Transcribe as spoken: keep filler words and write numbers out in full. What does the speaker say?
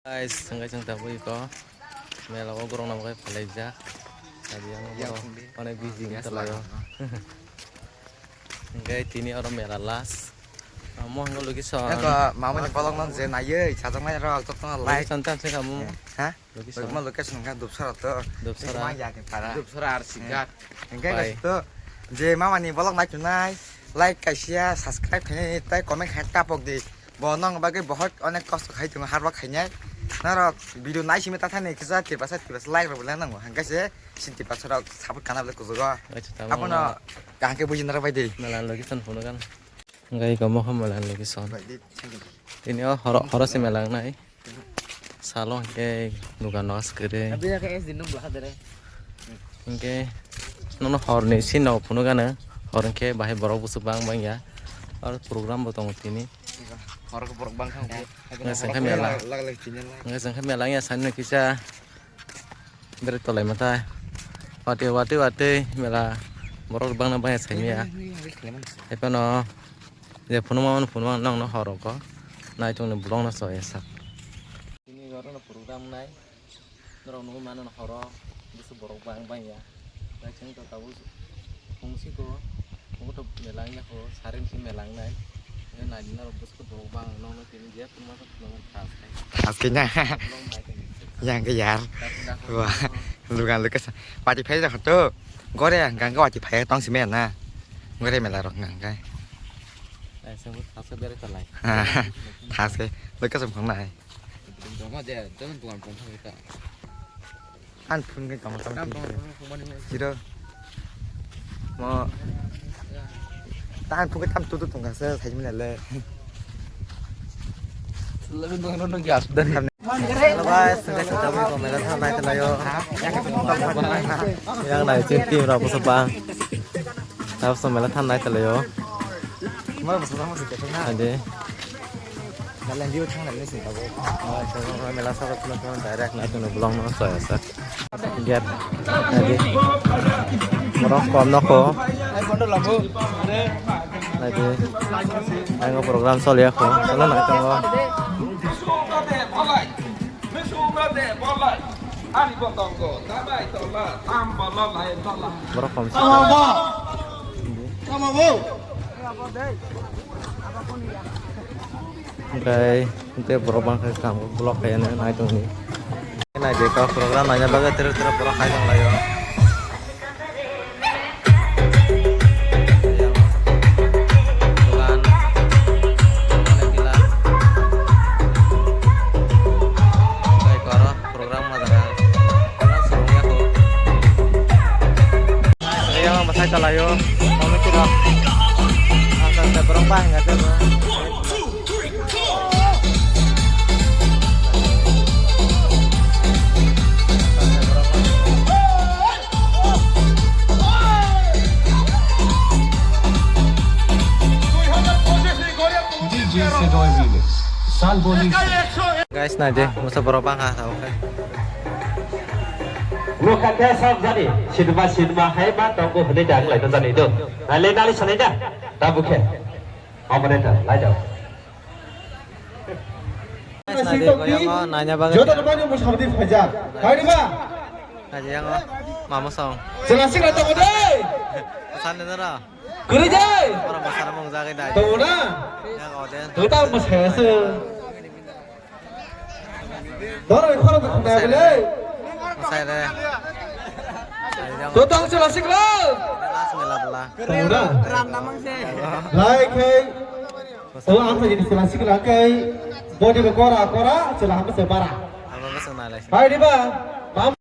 Guys, hwnkhe chwng tabuk iko mela o borok nang bai phalai jak. Adi ang borok onek busy wng tonglaio. Hwnkhe tini oro mela last. Amo hwngo location. Eko mamani bolok no je naiye, sajak nai rok, jotono like. Location tam se kamu. Ha? Location. Location hwnkhe Dupsara to. Dupsara. Mang ya ni para. Dupsara R C Ghat. Hwnkhe guys to je mamani bolok nai tunai, like kaisa, subscribe khainai, tai comment khai tapok di. Bo nang bagwi bohot onek kosto khai tongo, hard work khainai. Norok video nai simi ta thani kisa tipasa tipasa like rok bolai nango. Hwnkhe se sin tipasa rok support kana bole kujugo. Acha, tamo abono kaham khe buji narwk bai di. Mela location phunukha. Hwnkhe iko mokho mela location. Bai di, thank you. Tini o horo, horo se mela wngnai. Salo hwnkhe dukan o aswk kwrwi. Abi ya khe S D nung bwla dere. Hwnkhe nono hor ni sini no phunukha nw, hor hwnkhe bahai borok bwswk bang bang ya. Aro program bo tongo tini. Hor khe borok bang kha hwnkhe. Hwnkhe se hwnkhe mela. Lag lag chini lag. Hwnkhe se hwnkhe mela wngya sani no kisa. Berek tolai matai. Watwi watwi watwi mela borok bangna bangya saimaya. Haiphano je phunukma mano phunukma nokno hor rokgo naitukni vlogno choya sak. Tini oro no program nai norok nugwi mano horo bwswk borok bang bangya. Naising to tabuk phung siko phungo to mela wngya kho saren si mela wngnai. Naidi norok bwswk borok bang nokno tini je phunukma. Thaske na. Yang ke yar. Wah, lugan lukas. Pati phai jak to. Gore gang ke pati phai tong sime na. Gore mela rok gang ke. Thaske lukas phang nai. Ang phun khe tong tong. Chiro. Mo. Tan phun khe tam tu tu tong kha se sai mene le. Labi bang no gas dan. Hello guys, thank you for coming. Mela thanai telayo. Yang nai chin team rok bwswk bang. Tapos mela thanai telayo. Ade. Mela sabo phunukha direct naitukni vlogno choya sak. Gate. Ade. Borok kom nokho. Ade. Ang program choliya kho. Cholo naitongo. Borok kom se. Hwnkhe, hwnkhe borok bangkha kam vlog khaiyano nai tongdi. Nai de kok program naina bagwi tere tere borok hai tonglaio. Program ma jaga. Program swrwngya kho. Yang masai talayo. Kami kira. Asal saya berubah enggak tuh. D J Sedoy Remix. Salboni. Guys, nai de, musa borok bangkha, oke. Mukha khe sab jani, sinma sinma hai ma tongo hwnwi dang lai jani do. Nai le nali sanai da, da bukhe. Operator, lai da. Guys, nai de, goyongo, nanya bagwi. Joto rwmani musa hwnwi phaijak. Khai rwma? Nai de, yango, mama song. Chwla sikla tongo de. Sani dara. Kwrwi de. Ora masana mung jagwi nai. Tongo na? Yang audience. Tong ta mwsaya se. Doro khoro khna bele. Masai re. Totang chwla sikla. Last mela bela. Tongo na? Ram namang se. Lai khai. O ang sa jini chwla sikla kai. Body bo kora kora chwla ham se bara. Abo bwswk nai lai. Hai diba? Bam.